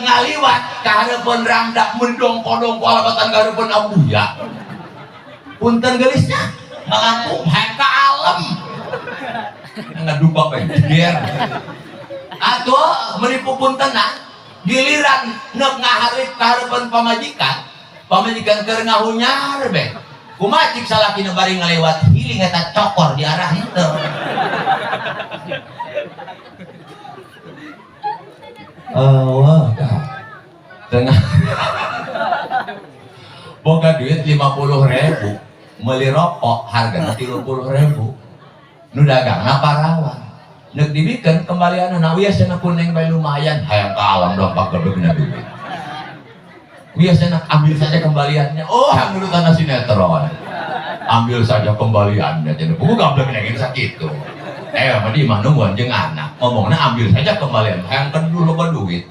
Ngaliwat ka hareupeun rangda mun dongko-dongko alabatan ka hareupeun abuya. Punten geulisnya ngaku hayang ka alam. Ngadupa bae jeger. Atuh menipu puntenan giliran nek ngaharip ka hareupeun pamajikan, pamajikan keur ngahunyar be. Kumaha cik salakina bari ngalewat hiling eta cokor di arah henteu. Wah, tengah boga duit 50.000 meuli rokok hargana 30.000 nu dagangna parawan nek dibikeun kembalianna wieu cenah kuning bae lumayan hayang ka alam dong pagebegna duit wieu cenah ambil saja kembaliannya oh hayang dulu tanah sinetron ambil saja kembaliannya cenah buku gablek nengin sakitu mah di imah nungguan jeung anak ngomongna ambil saja kembalian hayang kendul loba duit.